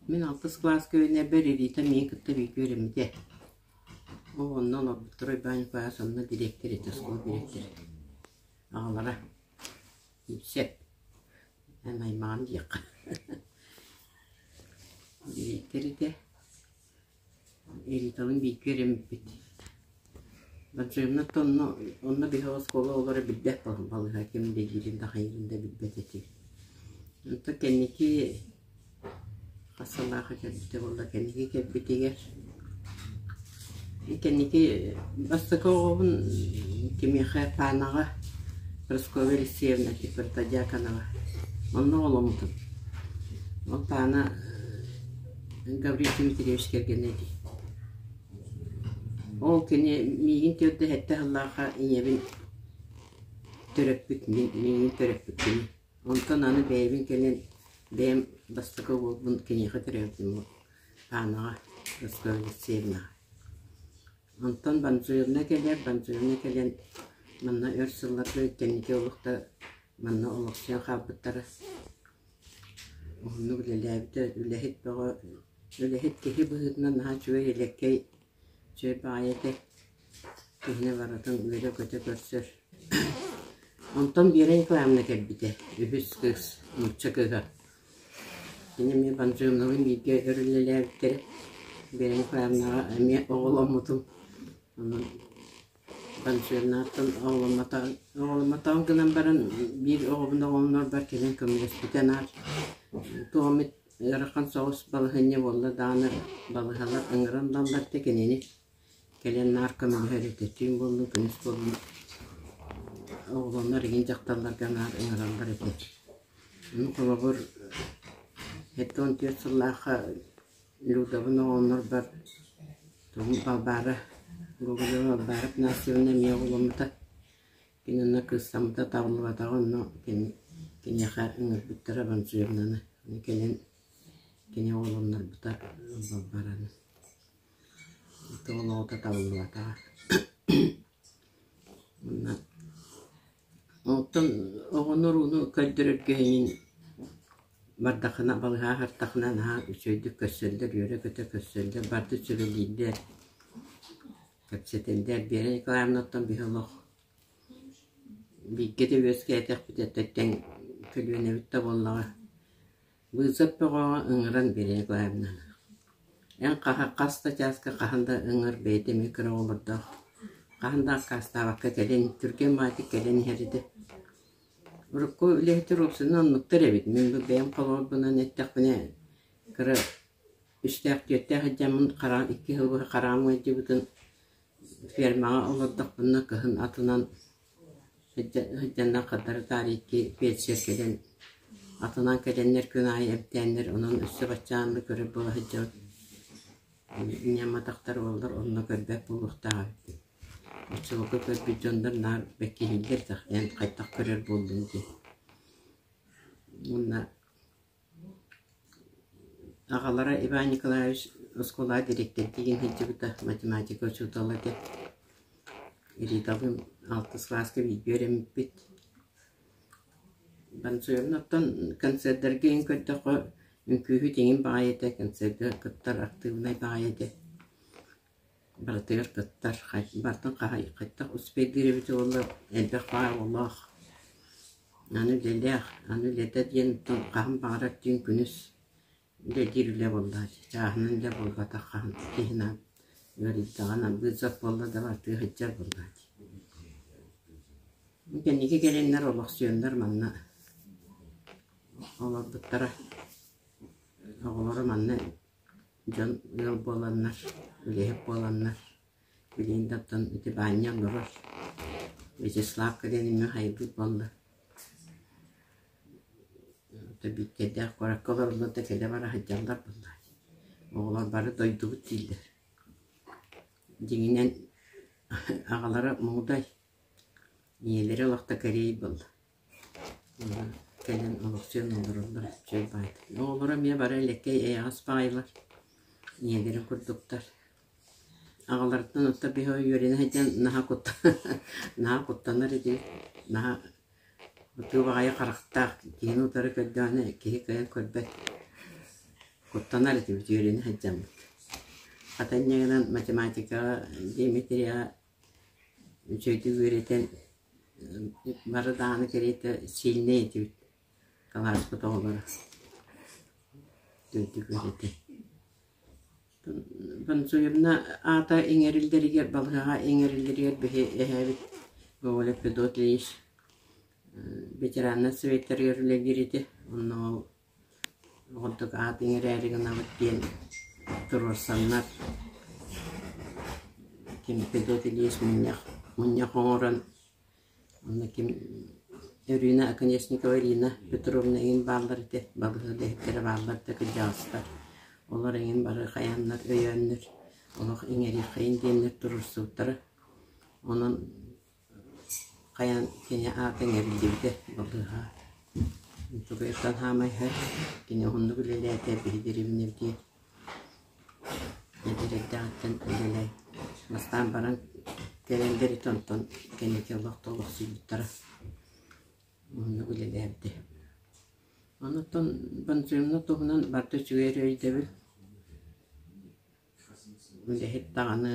Мин алтыс кылааска үөрэнэрбэр Рита миигин кытта бииргэ үөрэммитэ. Ол онно олорбуттара Уйбаан Николаевич онно дириэктэр этэ, оскуола дириэктэрэ. Аҕалара Сөп, эн аймаҕын диэххэ. Дириэктэр этэ. Риталыын бииргэ үөрэммиппит. Баджевна-то онно, онно биһиги оскуола оҕолоро билбэт балыыһа ким үлэлиирин да хайыырын да билбэт этибит. Онтон кэнники хас сыллаахха кэлбитэ буолла, кэнники кэлбитигэр кэнники бастакы оҕобун кимиэхэ Панаҕа Прасковья Алексеевна Протодьяконова онно оҕоломмутум. Ол Пана Гаврил Дмитриевич кэргэнэ этий. Ол кини миигин 47 сыллаахха ийэбин төрөппүт, мин миигин төрөппүт кини. Онтон аны бэйэбин кэлэн бэйэм бастакы уолбун киниэхэ төрөөбүтүм Панаҕа Прасковья Алексеевнаҕа. Онтон Банзуевна кэлэр, Банзуевна кэлэн манна өр сылларга кэнники олох да манна олохсуйан хаалбыттара. Уһуннук үлэлээбитэ, үлэһит бөҕө, үлэһит киһи быһыытынан наһаа үчүгэй элэккэй, үчүгэй баҕайы этэ. Киһини барытын үөрэ-көтө көрсөр. Онтон Вера Николаевна кэлбитэ, үһүс кыыс, нуучча кыыһа. Кини эмиэ Банжиновын бииргэ өр үлэлээбиттэрэ. Вера Николаевнаҕа эмиэ оҕоломмутум. Онон Банжиновтан оҕоломмотоҕум оҕоломмотоҕум гынан баран биир оҕобун оҕолонорбор кэлэн көмөлөспүтэ наар. Туох эмит ыарахан соҕус балаһыанньа буолла даҕаны балыыһалар ыҥыран ылаллар этэ кинини. Кэлэн наар көмөлөһөр этэ, түүн буоллун, күнүс буоллун оҕолонор игин дьахталларга наар ыҥыраллар этэ. Ону холобур, 74 сыллаахха Людабын оҕолонорбор тугум Балбаара, Гоголева Балбаара Афанасьевна эмиэ оҕоломмута. Кини онно кыыстаммыта табыллыбатаҕа, онно киниэхэ ыҥырбыттара Бонжуевнаны. Ону кэлин кини оҕолоннорбута Балбаараны. Тыл оҕото табыллыбатаҕа. Уонна оттон оҕону-урууну көрдөрөргө эҥин бардаххына, балыыһаҕа аһартаххына наһаа үчүгэйдик көрсөллөр, үөрэ-көтө көрсөллөр, барыта сүбэлииллэр, кэпсэтэллэр. Вера Николаевнаттан биһи олох бииргэ да үөскээтэхпит этэ тэҥ көлүөнэбит да буоллаҕа. Быысап бөҕөҕө ыҥыран Вера Николаевнаны. Эн хаһа хас да чааска хаһан да ыҥыр бэйэтэ эмиэ кыра оҕолордоох. Хаһан да аккаастаабакка кэлэн, түргэн баҕайытык кэлэн иһэр этэ. Урукку үлэһиттэр уопсайынан оннуктар эбит. Мин бу бэйэм холобурбунан эттэхпинэ, кыра үстээх-түөртээх сылдьаммын хараҕым икки сыл быһа хараҕым ыалдьыбытын фермаҕа олордохпуна кыһын атынан Сылдьаннар хардары таары икки фельдшер кэлэн атынан кэлэннэр күн аайы эмтээннэр онон өссө баччаанны көрөр буола сылдьабыт. Ньамматахтар буоллар онно көрбөт буолуохтаах эбиппин. Оччолорго көрбүт дьоннор наар бэккиһииллэр эн хайдах көрөр буоллуҥ диэн. Уонна Аҕалара Иван Николаевич оскуолаҕа дириэктэрдиигин сылдьыбыта, математика учуутала этэ. Ритабын алтыс кылааска бииргэ үөрэммиппит. Бонжуевна оттон концердарга иһин көрдөххө, үҥкүүһүт иҥин баҕайы этэ, концерга кыттар актыыбынай баҕайы этэ. Барытыгар кыттар, барытын хайдах успейдыыр эбитэ буоллар, элбэх баҕа оҕолоох, аны үлэлээх, аны үлэтэ диэн хаһан баҕарар түүн күнүс үлэлиир үлэ буолла, чааһынан үлэ буолбатах хаһан киһи ыарыйдаҕына вызов буолла да барытыгар сылдьар буолла дии. Кэнники кэлэннэр олохсуйаннар манна олорбуттара. Оҕолоро манна Дьон ыал буоланнар, үлэһит буоланнар, билигин да оттон ити Баанньа олорор, Вячеславка диэн эмиэ хайгыыр буолла. Бииккэйдээх куоракка олороллор да кэлэ-бара сылдьаллар буоллаҕа дии. Оҕолор бары дойдубут дииллэр. Дьиҥинэн аҕалара муудай, ийэлэрэ олох да кэриэй буолла. Кэлэн олохсуйан олороллор үчүгэй баҕайытык. Оҕолоро эмиэ бары элэккэй эйэҕэс баҕайылар, ийэлэрин курдуктар. Аҕаларыттан оттон биһи үөрэнэ сылдьан наһаа куттан наһаа куттанар этибит, наһаа ытыы баҕайы харахтаах киһини утары көрдөҕүнэ киһи кыайан көрбөт. Куттанар этибит үөрэнэ сылдьаммыт. Хата инньэ гынан математикаҕа, геометрияҕа үчүгэйдик үөрэтэн бары даҕаны кэриэтэ сильнэй этибит кылааспыт оҕолоро. Үчүгэйдик үөрэтэн. Панцуевна аата иҥэриллэригэр, балыыһаҕа иҥэриллэригэр биһи эһээбит Гоголев Федот Ильич ветераннар советтарыгар үлэлиир этэ. Онно ол Ордук аат иҥэрээри гынабыт диэн туруорсаннар ким Федот Ильич мунньах мунньах оҥорон онно ким Өрүүнэ Оконешникова Ирина Петровна эҥин бааллар этэ, балыыһа үлэһиттэрэ бааллар этэ кырдьаҕастар. Олор эҥин бары хайааннар өйөөннөр олох иҥэриэххэйин диэннэр туруорсубуттара. Онон Хайаан кини аата иҥэриллибитэ балыыһа Тугуйаттан хаамайһар кини уһуннук үлэлээтэ биһи дэриэбинэбитигэр эдэр эрдэҕиттэн үлэлээн бастаан баран кэлэллэрит онтон кэнники олох да олохсуйбуттара уһуннук үлэлээбитэ. Онтон Бонжино туһунан барыта үчүгэй эрэ өйдөбүл Үлэһит даҕаны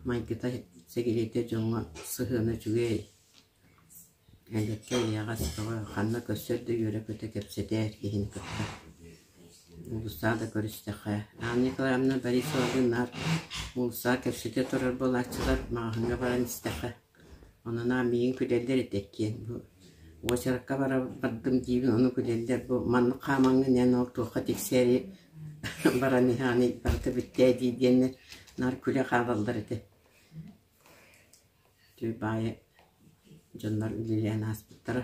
майгыта сэгилиитэ дьоҥҥо сыһыана үчүгэй, эдэркэй эйэҕэс бөҕө, ханна көрсөр да үөрэ-көтө кэпсэтэр киһини кытта. Уулуссаҕа да көрүстэххэ, Анна Николаевна Борисовалыын наар уулуссаҕа кэпсэтэ турар буолааччылар, маҕаһыыҥҥа баран истэххэ Онон аан миигин күлэллэр этэ иккиэн бу уочаракка бара бардым диибин ону күлэллэр бу маннык хаамаҥҥын эн ол туохха тиксээри баран иһэҕиний барыта бүттээ дии диэннэр наар күлэ хаалаллар этэ. Үтүө баайы дьоннор үлэлээн ааспыттара.